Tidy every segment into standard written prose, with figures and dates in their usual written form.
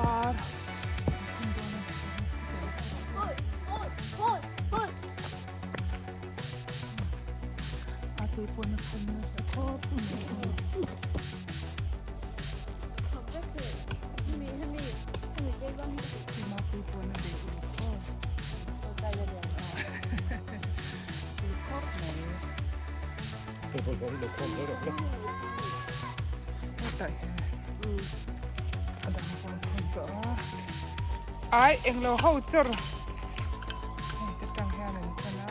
Pangpar a tui pawn a phun nasa khawp mai. Mapui pawn a bei uluk khawp uluk khawp mai. Hetah hian a dang pawh an phun tawh a. Ai englo ho chawr hei te tang hian an phun a.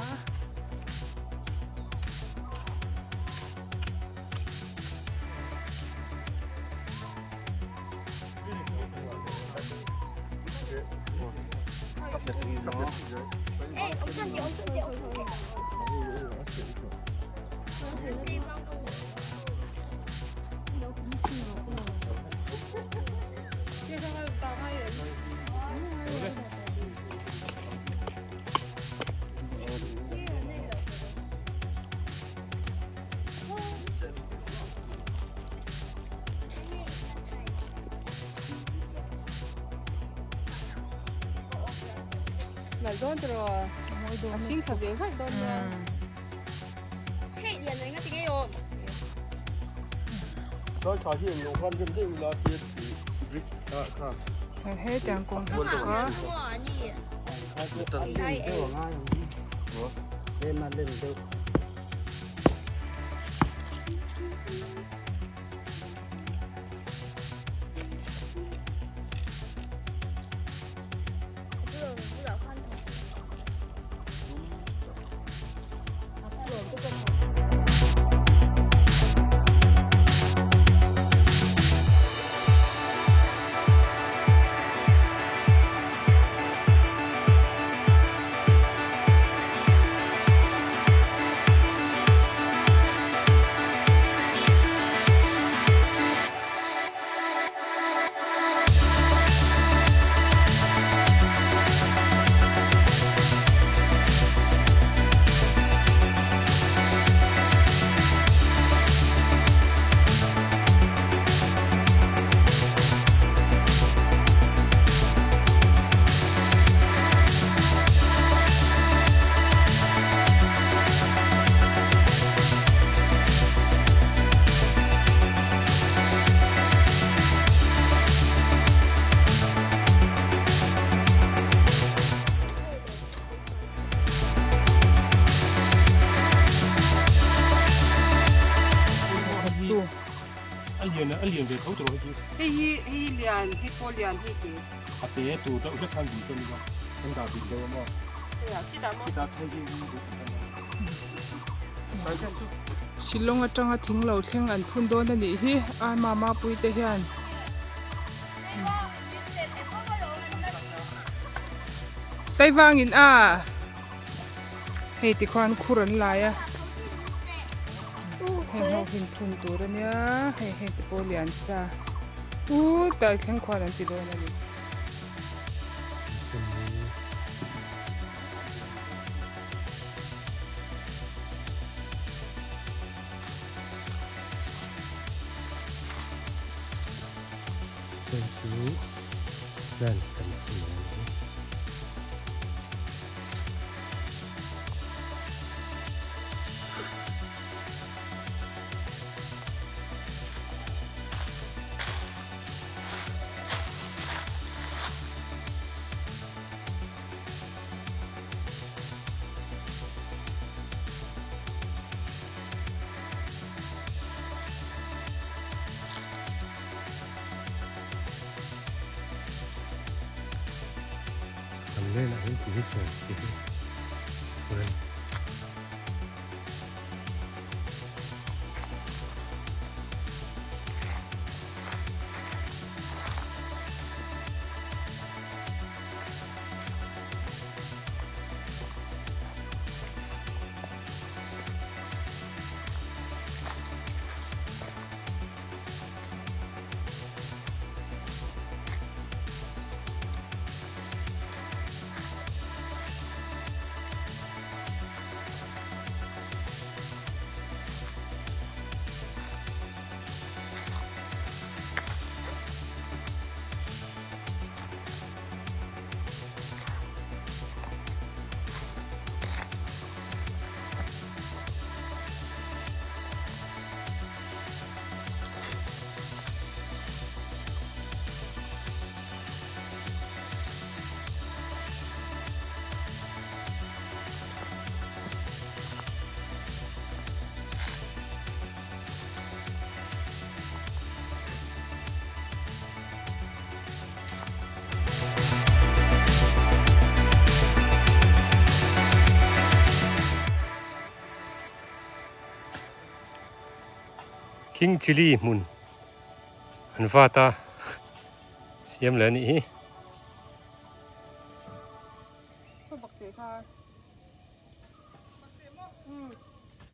Nalh dawn tiraw? A hring thla ve nghalh dawn nia. Hei lian mai nga ti ngei awm. Lai tha hi englo khan rem deuh ila tia brick ah kha. He tiang kawng hi chu a. A lian a lian ve tho tawh hei chu. Hei hi hei hi lian hei pawh lian hei te. A te tur deuh hlek khan bul chuan ila kan dah bik deuh a maw. Hei ah khitah maw. Khitah phei hi bul chuan ila. Shillong atanga thing lo thleng an phun dawn a nih hi a mama pui te hian. Saivangin a hei tikhuan khur an lai a heng ho hi phun tur a nia hei hei te pawh lian sa u tai thleng khuan an ti dawn a ni. Hei chu plant kan tih a ni. Kan velah hian tui chawi te hi rem. King chilli hmun an vat a siam leh a nih hi.